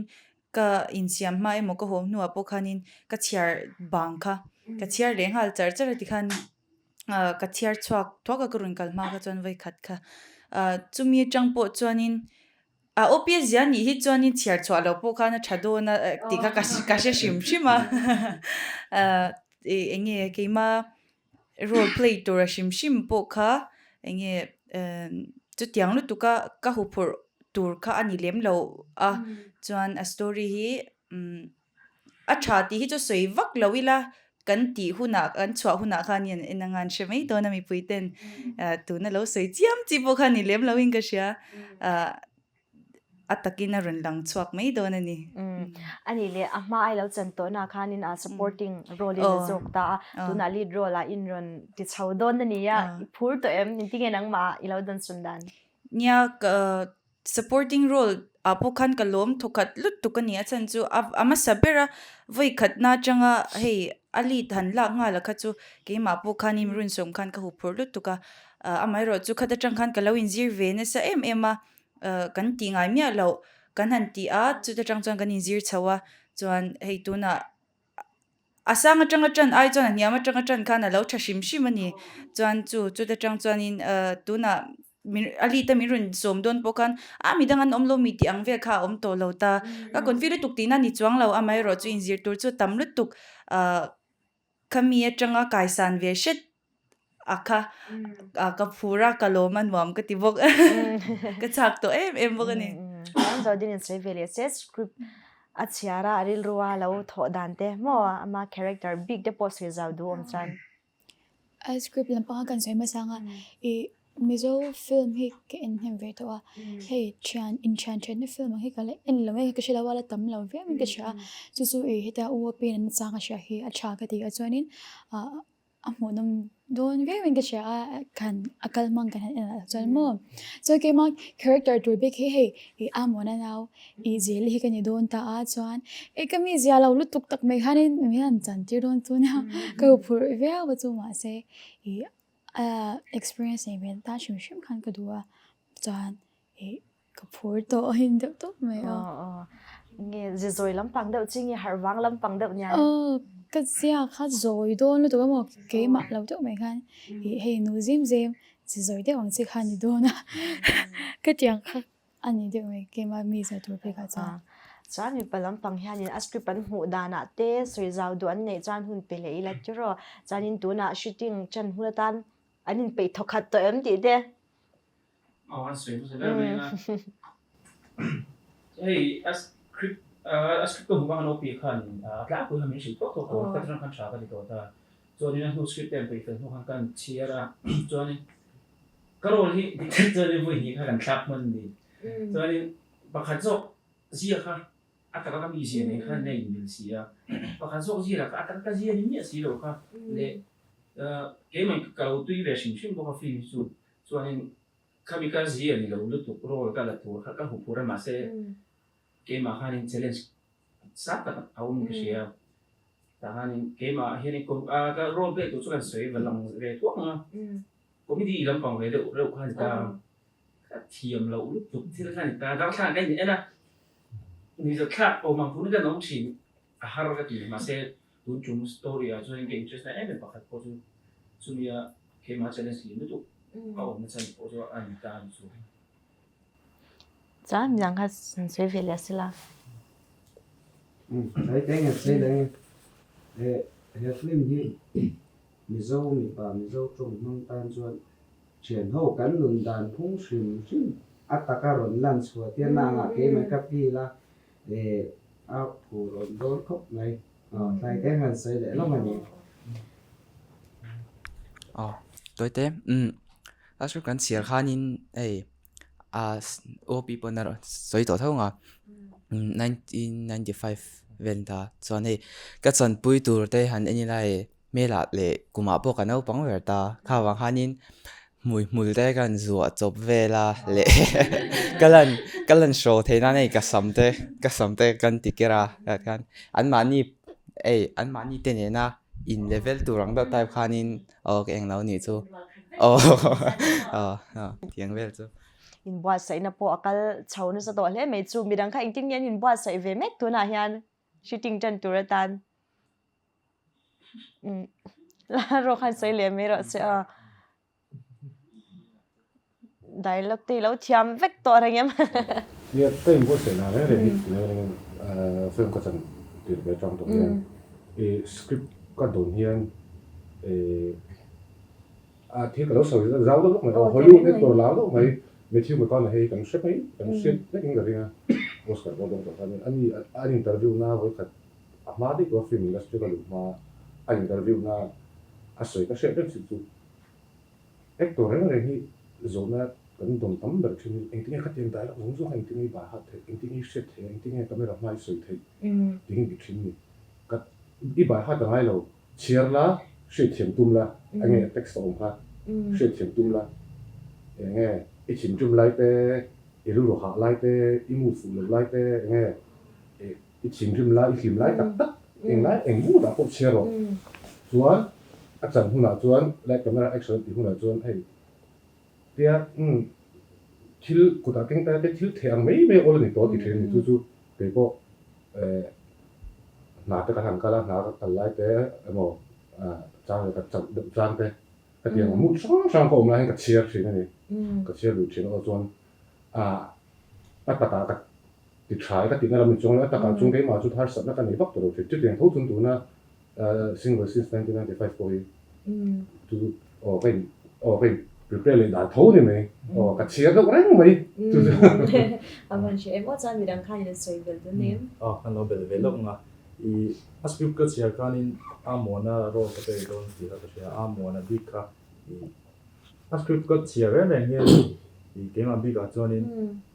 ka insiam hma emaw ka haw hnuah pawh khanin ka chhiar bang kha ka chhiar leh nghal char char a tikhan ka chhiar chhuak thuak a ka rawn kal hma kha chuan vawikhat kha chumi atang pawh chuanin. A OP zia nih hi chuanin chhiar chhuah loh pawh khan a tha dawn a tih kha ka hre hrim hrim a. Eng nge keima Role play tura hrim hrim pawh kha eng nge chutiang lutuka ka huphurh tur kha a ni lem lo a, chuan a story hi a tha tih hi chu sawi vak lo ila kan tih hunah kan chhuah hunah khan hian en anga an hre mai dawn a mipui ten tuna lo sawi chiam chi pawh kha ni lem lo in ka hria a takin a rawn lang chhuak mai dawn a ni. A nih leh a hma ai lo chan tawhna khanin a supporting role in a zawk ta a, tunah lead role ah in rawn ti chho dawn a ni a, i phur tawh em? Engtinge nangmah i lo dawn sun dan? Nia, supporting role ah pawh khan ka lawm thawkhat lutuk a ni a chhan chu a hmasa ber a vawi khatna atanga hei a lead han lak nghal a kha chu keimah pawh khanin mi rawn sawm khan ka huphurh lutuk a, amaherawhchu chu khat atang khan ka lo inzir ve nasa em em a. kan tih ngai miah loh kan han ti a chuta tang chuan kan inzir chho a chuan hei tunah a sang atanga tan ai chuan a hniam atanga tan khan a lo tha hrim hrim a ni chuan chu chuta tang chuanin ah tunah min a lead a min rawn sawm dawn pawh khan a midang an awm lo mi tih ang vel kha a awm tawh lo ta ka confi lutuk tihna a ni chuang lo amaherawh chu inzir tur chu tam lutuk ah. Khami atanga kaisan ve hret a kha ka phur a, ka lawm a nuam ka ti bawk. Ka chak tawh em em bawk a ni. Chuan Zodin in sawi ve leh se script a chhiar a, a rilru a lo thawh dan te maw ama character bik te pawh sawi zau duh awm chuan. A script lampanga kan sawi hmasa anga i Mizo film hi ka en hnem ve tawh a, hei thian inthian thatna film ang hi ka la en lo e, ka hre lo a la tam lo viau in ka hria a, chu chu ih hetia U Apian an chang a hria hi a tha ka ti a chuanin ah a hmuhnawm dawn viau in ka hria a kan a kal hmang kan han en ah chuan maw chuan keimah character tur bik hi hei ih Amona nau ih Zeli hi ka ni dawn ta a chuan ih ka mi zia lo lutuk tak mai khanin min han chan tir dawn chu nia ka huphurh viau a chu mahse ih A experience nei ve ta hrim hrim khan ka duh a, chuan ih ka phur tawh a in deuh tawp mai a. Aw aw, nge zi zawi lampang deuh chi nge harh vang lampang deuh nia? Aw, ka ziak kha zawi dawn lutuk a maw, keimah lo deuh mai khan ih hei nu zim zem zi zawi deuh ang chi kha a ni dawn a, ka tiang kha A ni deuh mai, keimah mi zir tur phei kha chuan. Chuan mipa lampang hianin a script an hmuh danah te sawi zau duh an neih chuan hun pe leh ila tiraw. Chuanin tunah shooting chan hun atan an inpeih thawkhat tawh em tih te. Aw an sawi hmasa ber mai a. Hei a script a script ka hmuh a kan OP khanin a tlangpui kha min hrilh tawk tawk tawh a, ka atang khan tha ka ti tawh ta. Chuanin a hnu script te an peih fel hnu khan kan chhiar a, chuanin Ka role hi dik tak chuanin vawi hnih kha kan thlak hman ni. Chuanin pakhat zawk zia kha a taka ka mi zia nen khan a inmil si a, pakhat zawk zia lah kha a taka ka zia ni miah si lo kha leh keimah ka lo tui ve hrim hrim bawk a film hi chu. Chuanin khami ka zia ni lo lutuk role ka la tur kha ka huphur a mahse keimah khanin challenge sang tak a awm in ka hria. Tah khanin keimah hianin ka role play tur chu kan sawi va lang ve thuak ang a. Comedy lampang ve deuh reuh kha a ni ta, ka thiam loh lutuk thil kha a ni ta, darthlalang ka in en a, nuihzathlak awm ang turin ka nawm thin, a har ka ti, mahse tun tum story ah chuan ka interest na em em pakhat pawh chu chumia keimah challenge lian lutuk a awmna chhan pawh chu a ni ta a ni chu. Chuan midang kha han sawi ve leh sela. Umm, tlai teng e sawi leh nge, he film hi Mizo mipa Mizo tawng hmang tan chuan thian ho kan nun dan phung hrim hrim a taka rawn lan chhuah tir na angah keimah ka feel a, eh a phur awm dawn khawp mai. Aw tlai te han sawi leh lawng a ni. Aw tawite umm last week kan chhiar khanin hei a OP pawn a rawn sawi tawh tho ang a 1995 vel ni ta chuan hei ka chanpui tur te han en ila hei Hmelah leh kumah pawh ka naupang ber ta. Kha vang khanin hmui hmul te ka han zuah chawp vel a leh ka lan ka lan show theih nan hei ka sam te ka sam te kan ti ker a tah khan anmahni ei anmahni te nena in level tur ang deuh type khanin aw ka englo nih chu aw aw tiang vel chu. Inbuatsaihna pawh a kal chho nasa tawh hle mai chu midang kha engtin nge an inbuatsaih ve mek tunah hian shooting tan tur atan. La rawk han sawi leh mai rawh se aw. Dialogue te i lo thiam vek tawh reng em? Nia, ka inbuatsaih na reng reng hi tunah hian film ka chan tir ve atang tawh hian i script ka dawn hian i. Thil ka lo sawi zau deuh lawk mai aw. Hollywood actor lar deuh mai Matthew McConaughey kan hre mai, kan hriat vek in ka ring a. Oscar pawh dawng tawh khanin ani an interview na vawikhat a hma daih tawh a film industry ka luh hma an interview na a sawi ka hriat reng si chu actor reng reng hi zawhna kan dawn tam ber thin hi engtin nge khatiang dialogue zawng zawng kha engtin nge i bai hat theih, engtin nge i hriat theih a, engtin nge camera hma i sawi theih tih hi ni thin ni. Ka i bai hat a ngai lo. Chhiar la, hriatthiam tum la, enge a text a awm kha hriatthiam tum la, enge i thinrim lai te, i rilru hah lai te, i mood fuh loh lai te, enge i thinrim lai, i hlim lai tak tak eng lai eng mood ah pawh chhiar rawh. Chuan a chan hunah chuan light camera action a tih hunah chuan hei tia umm thil kutah keng ta te thil theh ang mai mai a awl a ni tawh a ti thin a ni. Chu chu keipawh eh hna te ka han kal a, hna ka kal lai te emaw chang leh ka chauh deuh chang te ka ti ang mood hrang hrang ka awm lai hian ka chhiar thin a ni. Ka chhiar lui thin aw chuan ah a takah ka ti tha e ka tihna lam ni chuang lo, a takah chuan keimah chu harsatna ka nei vak tawh lo thin. Chutiang tho chuan tuna Single since 1995 pawh hi chu aw ka in aw ka in prepare leh dan tho ni mai aw ka chhiar deuh reng mai chu chu. A van hre em aw chuan midang khan in an sawi bel dawn em? Aw kan lo bel ve lawk ang a, i a script ka chhiar khanin Amuana role ka pek dawn tih kha ka hria a, Amuana bik kha i a script ka chhiar reng reng hian i keimah bikah chuanin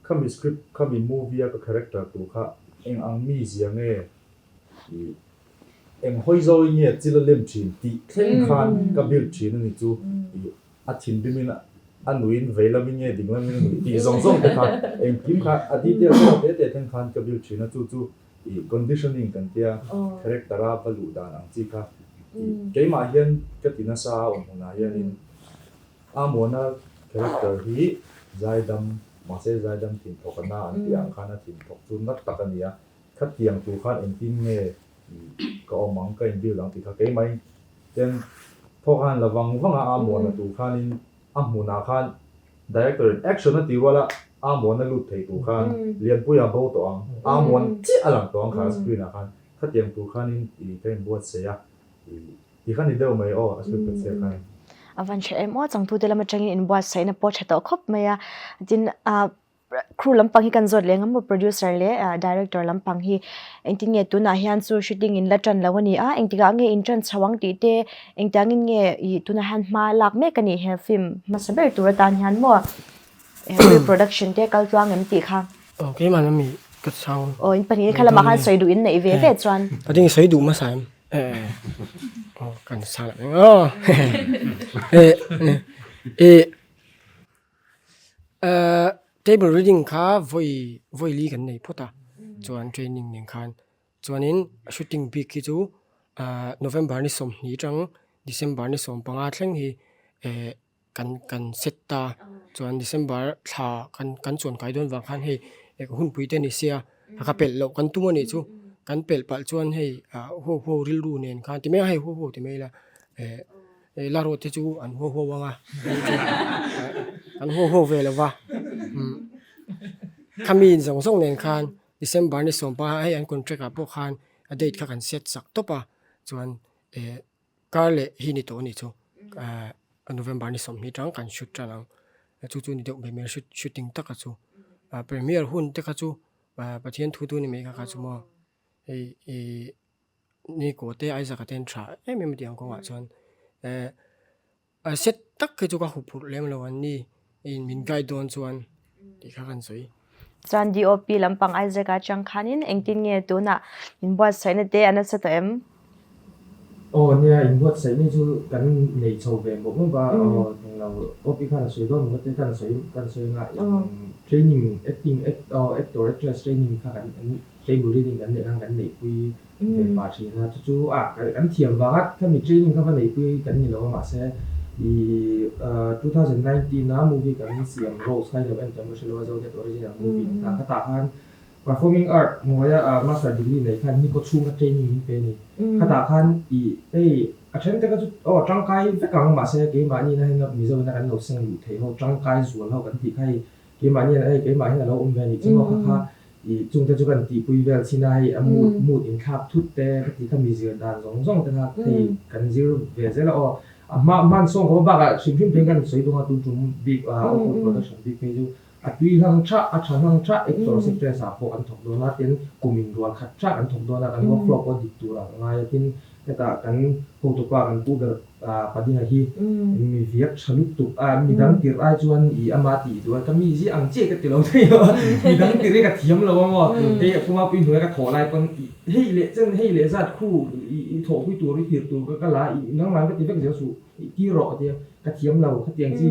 khami script khami movie a ka character tur kha eng ang mizia nge i Eng hawi zawi nge chil a lem thin tih thleng khan ka build thin a ni chu i a thinrimin a nuiin vei lamin nge ding lamin a nui tih zawng zawng te kha engkim kha a detail zawk te te thleng khan ka build thin a chu chu i conditioning kan tia character a va luh dan ang chi kha i keimah hian ka ti nasa a awm hunah hianin Amuana character hi zaidam mahse zaidam thinthawk a na an tih ang khan a thinthawk chu nat tak a ni a. Khatiang tur khan engtin nge ka awm ang, ka inbuild ang tih kha keimah ten thawk a han la vang vang a, a muanna tur khanin a hmunah khan director in action a tih rual a, a muanna lut thei tur khan Lianpuia a bo tawh ang, a muan chiah a lang tawh ang kha screen ah khan khatiang tur khanin ka inbuatsaih a, ti kha ni deuh mai aw a script ka chhiar khan. A van tha em aw, changtute lam atangin inbuatsaihna pawh tha tawh khawp mai a, tin Crew lampang hi kan zawt leh ang maw producer leh director lampang hi engtin nge tunah hian chu shooting in la tan lo a ni a engtikah nge in tan chho ang tih te engtiangin nge ih tunah hian hma lak mek a nih he film hmasa ber tur atan hian maw pre production te kal tluang em tih kha. Aw keimah lam i ka chhang. Aw in pahnih kha lamah khan sawi duh in neih ve ve chuan. A ding sawi duh hmasa em? Aw kan chhang leh ang aw. Table reading kha vawi vawi li kan nei phawt a chuan training nen khan chuanin shooting bik hi chu November ni 20 atang December ni 15 thleng hi eh kan kan set ta chuan December thla kan kan chuan kai dawn vang khan hei hunpui te a ni sia ka pelh loh kan tum a nih chu kan pelh palh chuan hei ah huau huau rilru nen khan ti mai a hei huau huau ti mai ila eh. Hei la rawt te chu an huau huau ang a, an huau huau ve lo va, khami zawng zawng nen khan December ni 15 hei an contract ah pawh khan a date kha kan set sak tawp a, chuan eh kar leh hi ni tawh a nih chu eh November ni 20 tang kan shoot tan ang, chu chu ni deuh mai mai shooting taka chu, premiere hun te kha chu Pathian thu tu ni mai kha kha chu maw hei ih. Ni kaw te Isaac a ten tha em em a tih ang kawngah chuan eh a set tak hi chu ka hup phurh lem lo an ni in min guide dawn chuan tih kha kan sawi. Chuan DOP lampang Isaac a atang khanin engtin nge tunah inbuatsaihna te a nasa tawh em? Aw nia inbuatsaihna chu kan nei chho ve mawp mawp a aw englo OP khan a sawi dawn maw te khan a sawi kan sawi anga training acting aw actor actress training kha kan Table reading kan neih khan kan neihpui ve pah thin a, chu chu a kan thiam vang a, khami training kha va neihpui kan ni lo a mahse ih 2019 a movie kan siam Rose kha ilo en tam ka hre lo a Zonet original movie ni ta khatah khan performing art hnuaia master degree nei khan ni kawchhung kha training min pe a ni khatah khan ih hei a then te kha chu aw tangkai vek ang mahse keimahni na heng Mizo ina kan lo seng luh theih ho tangkai zual ho kan tih kha hei Keimah hian hei keimah hian a lo awm ve a nih chu maw kha kha ih chungte chu kan tihpui vel chin a hei a mood mood inthlak thut te ka ti kha mi zir dan zawng zawng te kha hei kan zir ve zel a aw. A hma hman sawng khawp a bakah hrim hrim phei kan sawi dawn a tun tum bik Awkward Production bik phei chu a tui hlang tha a tha hlang tha actors actress ah pawh kan thawk dawn a tin kum in rual khat tha kan thawk dawn a kan workflow pawh dik tur ah ka ngai a tin hetah kan hotupa kan pu ber Padinga hi mi viak tha lutuk a midang tirh ai chuan i ama tih duh a ka mi ziah ang chiah ka ti lo thei lo a midang tirh hi ka thiam lo a maw hei a puma pui hnuai ka thawh lai pawn i hei leh chen hei leh zat khu i thawh pui tur i tirh tur ka ka la i nangmah ka ti vek zel suh i tir rawh ka tia ka thiam lo khatiang chi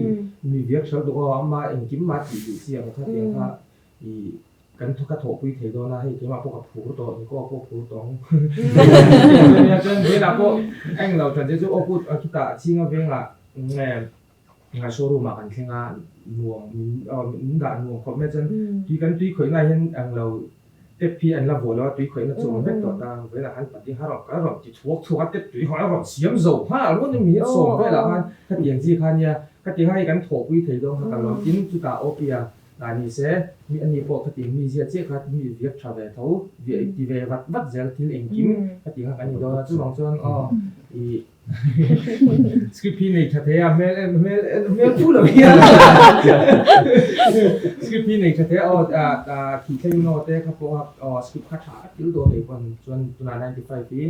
mi viak tha lutuk aw ama engkim mah tih duh chi ang khatiang kha i Kan ka thawhpui thei dawn a, hei keimah pawh ka phur tawh, Niko pawh phur tawh ang. Nia chuan Vena pawh a englo tan che chu aw kut a khitah chhinga vengah nge showroom ah kan thleng a, nuam min min dah nuam khawp mai chuan tui kan tui khawihna ah hian englo tap hi an la vuah lo a, tui khawihna chu a awm vek tawh ta, Vena khan pating kha a rawn kal a rawn ti chhuak chhuak a, tap tui kha a rawn siam zo nghal ruan a mi a sawm velah khan khatiang chi kha nia, khatiang kha hei kan thawhpui thei dawn kha ka lawm tin chutah aw pia Dah ni se, mi ani pawh kha ti mi zia chiah kha mi viak tha ve tho, viah ti ve vat vat zel thil engkim ka ti kha kan ni dawn a, chuvang chuan aw i script hi nei tha thei a, hmel en hmel en hmel phu lo hian script hi nei tha thei a aw thih thleng aw te kha pawh aw script kha tha a thil dawn nei pawn chuan tunah 95 hi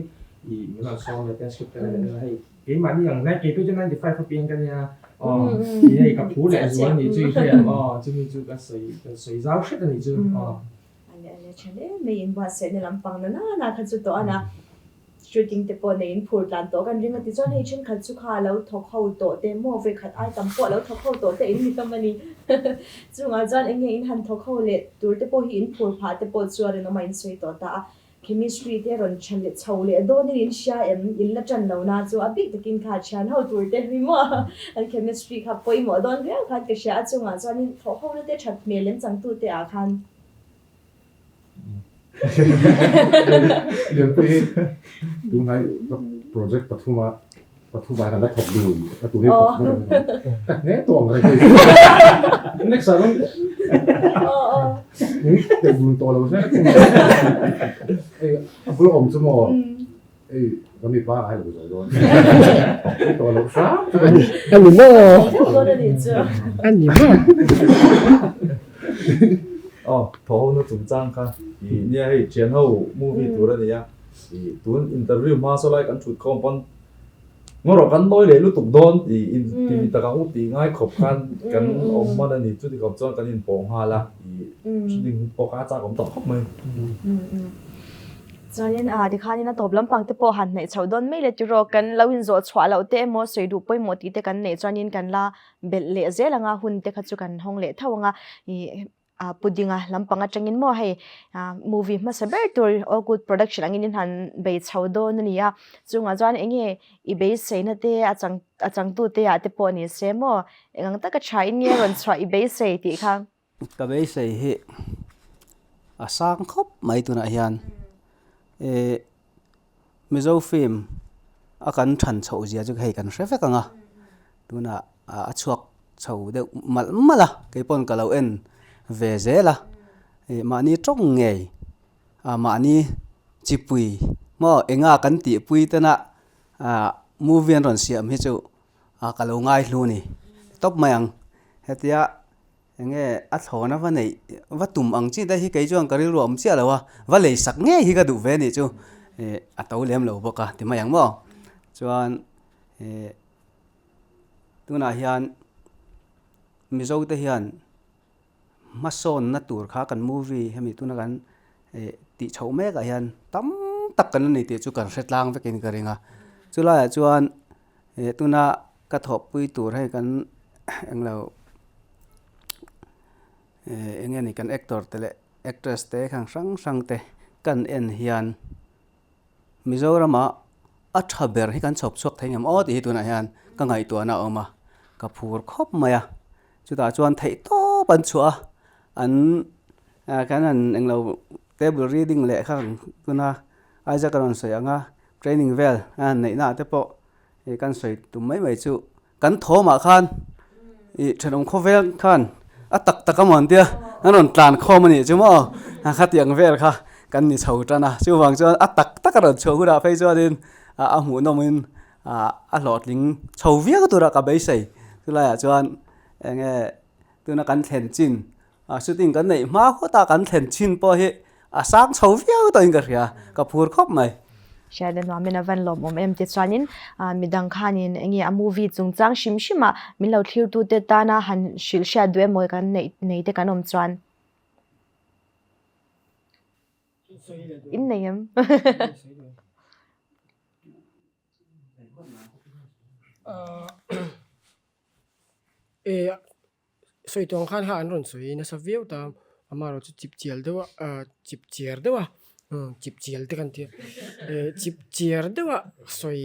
i min rawn sawm leh ten script te hei Keimahni ang nai kei pawh chu 95 a piang ka nia aw ti hei ka phu leh zual ni chu i hria em aw chumi chu ka sawi ka sawi zau hret a ni chu aw. Ale ale tha hle mai in buatsaihna lampang na nana kha chu tawh a na shooting te pawh nei in phur tlan tawh kan ring a tichuan hei thenkhat chu kha a lo thawk ho tawh te maw vawikhat ai tam pawh a lo thawk ho tawh te in ni hlawm a ni chungah chuan eng nge in han thawk ho leh tur te pawh hi in phur phah te pawh chu a rinawm a in sawi tawh ta a. Chemistry te rawn tha leh chho leh dawnin in hria em? In la tan lo na chu a bik takin kha thian ho tur te hi maw an chemistry kha pawimawh dawn viau khan ka hria a chungah chuanin thawh ho na te that hmel lem changtu te ah khan. Lianpui hi tunhnai project pathuma Pathum ah hian a thawk dun a tun hi pathum a ka hne tawh ang reng hei next ah chuan ka dun tawh lo hle hei a bul awm chu maw hei ka mipa a ngai lo zo dawn ni tawh lo hram chu ani ani maw ani maw aw thaw ho na chungchang kha i nia hei thian ho movie tur a nia I tun interview hma saw lai kan thut khawm pawn ngaw rawh kan nawi leh lutuk dawn tih in ti mi tak ang u tih ngai khawp khan kan awm hman a ni. Chuti khawp chuan kan inpawh nghal a, i shooting pawh kha a chak awm tawh khawp mai. Chuanin a tikhanin a tawp lampang te pawh han hnaih chhoh dawn mai le tiraw kan lo inzawh chhuah loh te emaw sawi duh pawimawh tih te kan neih chuanin kan la belh leh zel ang a, hun te kha chu kan hawng leh tho ang a, i Ah Pudinga lampang atangin maw hei ah movie hmasa ber tur All Good Production angin in han bei chho dawn a ni a, chungah chuan eng nge i beiseina te a chang a changtu te ah te pawh ni se maw eng ang taka tha in nge rawn chhuah i beisei tih kha. Ka beisei hi a sang khawp mai tunah hian eh Mizo film a kan than chhoh zia chu hei kan hre vek ang a, tunah a chhuak chho deuh malh malh a, kei pawn ka lo en ve zel a, ih mahni tawng ngei ah mahni chipui maw enga kan tihpui tena ah movie an rawn siam hi chu ah ka lo ngai hlu a ni tawp mai ang hetia. Enge a thlawna va neih va tum ang chi te hi kei chuan ka rilru a awm chiah lo a, va lei sak ngei hi ka duh ve anih chu ih a to lem lo bawk a ti mai ang maw. Chuan ih tunah hian Mizo te hian hmasawnna tur kha kan movie hemi tuna kan ih tih chhoh mek ah hian tam tak kan la ni tih chu kan hre tlang vekin ka ring a, chulaiah chuan ih tuna ka thawhpui tur hei kan englo ih eng nge ni kan actor te leh actress te khang hrang hrang te kan en hian Mizoramah a tha ber hi kan chhawp chhuak thei ngem aw tih hi tunah hian ka ngaihtuahna a awm a, ka phur khawp mai a, chutah chuan theih tawp an chhuah a, an kan han englo table reading leh kha tuna Isaac a rawn sawi ang a training vel a han neihna ah te pawh Hei kan sawi tum mai mai chu kan thawmah khan ih thenawm khawvel khan a tak tak a maw an tia an rawn tlan khawm a nih chu maw a khatiang vel kha kan ni chho tan a chuvang chuan a tak tak a rawn chhuah hunah phei chuanin a hmuhnawmin. A hlawhtling chho viau tura ka beisei. Chulaiah chuan eng nge tuna kan thlen chin shooting kan neih hma phawt a kan thlen chin pawh hi a sang chho viau tawhin ka hria, ka phur khawp mai. Hriat a nuamin a van lawmawm em tichuanin midang khanin eng nge a movie chungchang hrim hrim ah min lo thlirtute tana han hrilh hriat duh emaw kan neih nei te kan awm chuan. In nei em? Sawi tawng khan kha an rawn sawi nasa viau ta amaherawh chu chip chial deuh a chip chiar deuh a chip chial te kan tia chip chiar deuh a sawi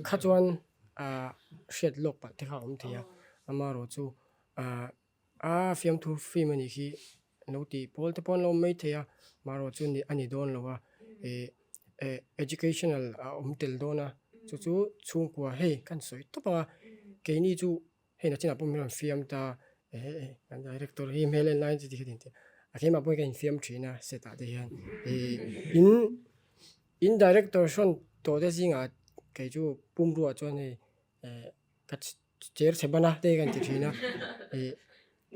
kha chuan hriat lawk palh te kha a awm thei a amaherawh chu A fiamthu film a nih hi lo tih pawl te pawh an lo awm mai thei a marawh chu a ni dawn lo a ih eh educational a awm tel dawn a chu chu chhungkua hei kan sawi tawp ang a keini chu hei nachinah pawh min rawn fiam ta eh kan director hi hmel en laiin chuti kha tin tih a keimah pawhin ka infiam thin a set ah te hian ih in in director hrawn tawh te zingah kei chu pumruah chuan hei eh ka cher chhe ban a te kan ti thin a ih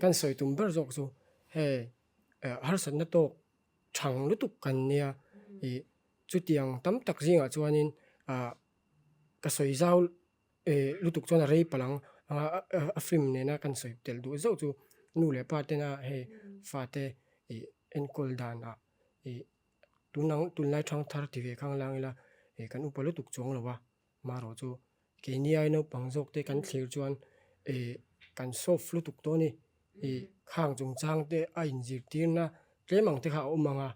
kan sawi tum ber zawk chu hei eh harsatna tawk thang lutuk kan nia ih chutiang tam tak zingah chuanin ah ka sawi zau eh lutuk chuan a rei palh ang a film nena kan sawi tel duh zauh chu nu leh pa tena hei fate ih enkawl danah ih tunang tunlai thangthar ti ve khang lang ila ih kan upa lutuk chuang lo a. Marawh chu keini ai naupang zawk te kan thlir chuan ih kan soft lutuk tawh a ni. Ih khang chungchang te a inzirtirna tlem ang te kha a awm ang a,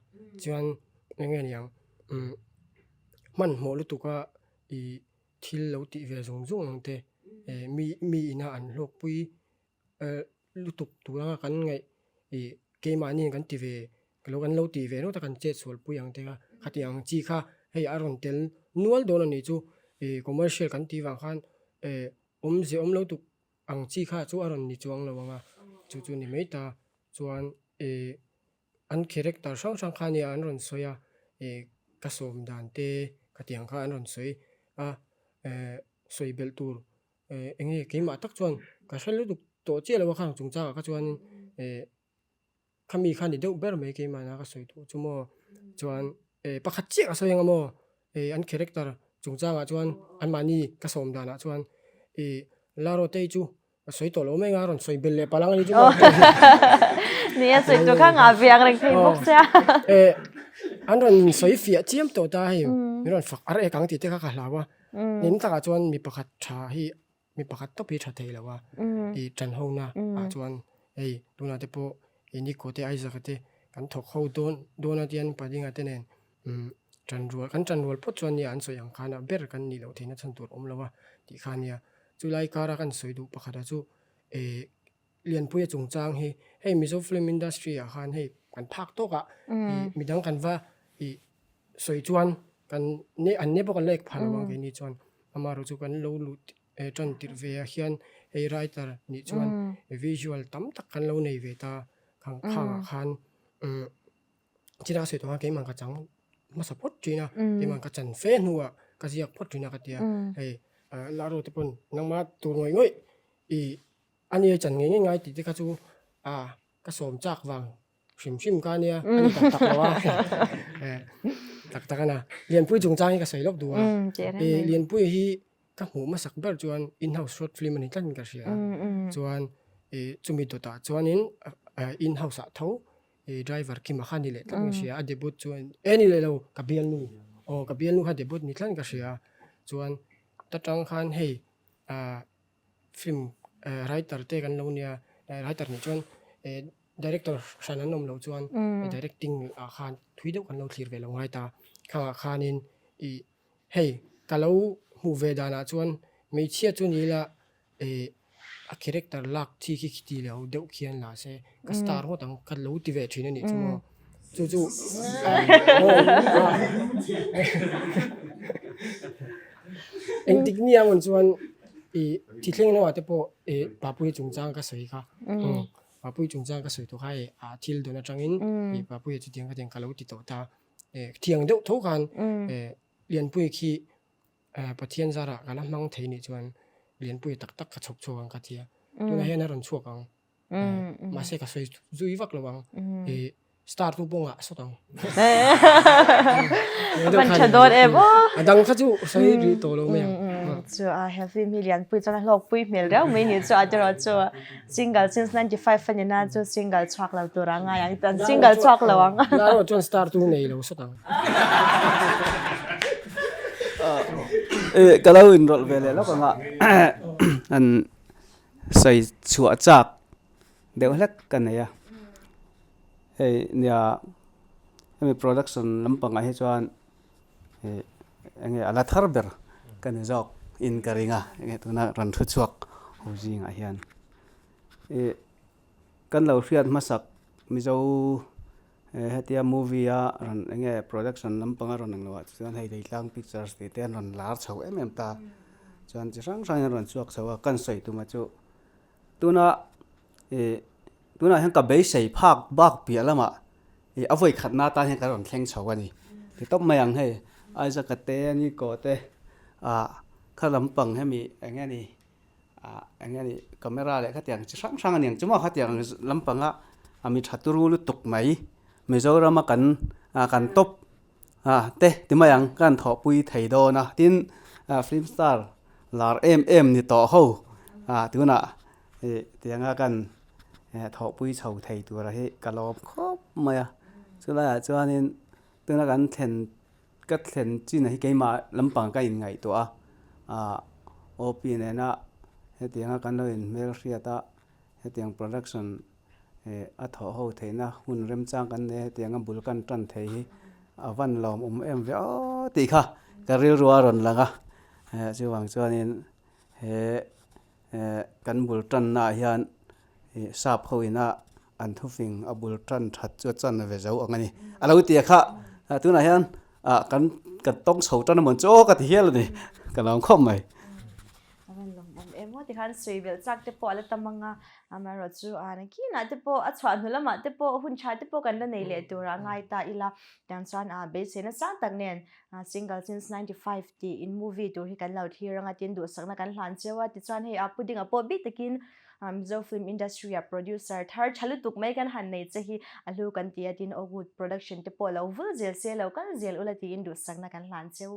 chuan eng nge niang umm hmanhmawh lutuk a ih thil lo tih ve zung zung ang te eh mi mi ina an hlawkpui lutuk tur anga kan ngaih ih keimahni kan ti ve lo kan lo ti ve ringawt a kan chet sual pui ang te kha khatiang ang chi kha hei a rawn tel nual dawn a nih chu ih commercial kan tih vang khan eh awmze awm lo tuk ang chi kha chu a rawn ni chuang lo ang a chu chu ni mai ta chuan ih an character hrang hrang kha nia an rawn sawi a ih ka sawm dan te khatiang kha an rawn sawi a eh sawi belh tur Eh eng nge keimah tak chuan ka hre lutuk tawh chiah lo a khang chungchangah kha chuanin eh khami kha ni deuh ber mai keimahna ka sawi duh chu maw chuan eh pakhat chiah ka sawi ang a maw eh an character chungchangah chuan anmahni ka sawm danah chuan ih Larotei chu ka sawi tawh lo mai ang a rawn sawi belh leh palh ang a ni chu maw. Nia sawi tur kha ngah ve ang reng thei bawk sia. Eh an rawn sawi fiah chiam tawh ta hei min rawn fak ar ek ang tih te kha ka hlau a. Nin takah chuan mi pakhat tha hi mi pakhat tawp hi tha thei lo a i tan ho na ah chuan hei tunah te pawh i Nico te Isaac te kan thawk ho dawn dawn a tian Padinga te nen tan rual kan tan rual phawt chuan nia an sawi ang khan a ber kan nih loh theihna chhan tur awm lo a tih kha nia chulai kara kan sawi duh pakhat ah chu eh Lianpuia chungchang hi hei Mizo film industry ah khan hei kan phak tawk ah ih midang kan va ih sawi chuan kan ne an ne pawh kan la ek phah lo ang keini chuan amaherawh chu kan lo luh eh tan tirh ve ah hian hei writer nih chuan visual tam tak kan lo nei ve ta khang khang ah khan umm china sawi tawh khan keimah ka chang hmasa phawt thin a keimah ka chan fe hnuah ka ziak phawt thin a ka tia hei laro te pawn nangmah tur ngawih ngawih ih A nia chan ngei ngei ngai tih te kha chu a ka sawm chak vang hrim hrim kha ania a ni tak tak lo a tak tak a na Lianpui chungchang hi ka sawi lawk duh a Lianpui hi ka hmuh hmasak ber chuan in house short film a ni tlat in ka hria chuan chumi dawtah chuanin in house ah tho driver Kima kha ni leh tlat in ka hria a debut chuan e ni leh lo ka bialnu aw ka bialnu kha debut ni tlat in ka hria chuan ta tang khan hei ah Film writer te kan lo nia, writer nih chuan director hran an awm loh chuan directing ah khan thui deuh kan lo thlir ve lo ngai ta. Khangah khanin ih hei ka lo hmuh ve danah chuan hmeichhia chu ni ila ih a character lak chi khi khiti lo deuh khian la se ka star ngawt ang ka lo ti ve thin a nih chu maw. Chu chu Engtik ni ang chuan i thithleng lamah te pawh i Papuia chungchang ka sawi kha Papuia chungchang ka sawi tawh kha i a thil dawn atangin i Papuia chutiang khatiang ka lo ti tawh ta thiang deuh tho khan Lianpuia khi. Pathian zarah ka la hmang thei nih chuan Lianpui tak tak ka chhawp chhuak ang ka ti a. Tunah hian a rawn chhuak ang. Mahse ka sawi zui vak lo ang. I star tu pawh ngah sawt ang. Van tha dawn em aw. A dang kha chu sawi rih tawh lo mai ang. Chu a he film hi Lianpui chuan a hlawkpui hmel riau mai ni chu a tiraw chu single since 95 a ni na chu single chhuak lo tur a ngai ang tan single chhuak lo ang. Na erawh chuan star tu nei lo sawt ang. Ka lo inrawlh ve leh lawk ang a an sawi chhuah chak deuh hlek ka nei a hei nia hemi production lampangah hi chuan ih eng nge a la thar ber ka ni zawk in ka ring a eng nge tuna rawn thu chhuak ho zingah hian ih kan lo hriat hmasak mizo hetia movie a rawn eng nge production lampanga rawn ang loh ah chuan hei Leitlang pictures tih te an rawn lar chho em em ta chuan chi hrang hrangin an rawn chhuak chho a kan sawi tuma chu tuna ih tunah hian ka beisei phak bak piah lamah ih a vawi khatna atan hian ka rawn thleng chho a ni ti tawp mai ang hei Isaac a te a ni kaw te ah kha lampang hemi eng nge ni ah eng nge ni camera leh khatiang chi hrang hrang a ni ang chu maw khatiang lampanga a mi tha turu lutuk mai Mizoram a kan ah kan top ah te ti mai ang ka han thawhpui thei dawn a tin ah film star lar em em ni tawh ho ah tunah ih tianga kan thawhpui chho thei tura hi ka lawm khawp mai a chulaiah chuanin tuna kan thlen Ka thlen chin hi keimah lampang ka inngaihtuah a, ah OP nena hetianga kan lo inhmelhriat a, hetiang production eh a thawh ho theihna hun remchang kan nei a, hetianga bul kan tan thei hi a van lawmawm em ve aw tih kha ka rilru a rawn lang a, eh chuvang chuanin he eh kan bul tannaah hian Ih sap ho ina an thufing a bul tan that chu a chan ve zo ang a ni. A lo ti a kha, tunah hian ah kan kan tawng chho tan amawn chu aw ka ti hial a ni, ka lawm khawp mai. A van lawmawm em aw tikhan sawi belh chak te pawh a la tam ang a, amaherawh chu a nakinah te pawh a chhuah hnu lamah te pawh hun tha te pawh kan la nei leh tur a ngai ta ila, tiang chuan ah beiseina sang tak nen Single since 95 tih in movie tur hi kan lo thlir ang a tin duhsakna kan hlan cheu a tichuan hei a pudding-a pawh bik takin Mizo film industry-a producer thar tha lutuk mai kan han nei che hi a hlu kan ti a tin Oakwood production te pawh lo vul zel se lo kal zel ula tiin duhsakna kan hlan cheu.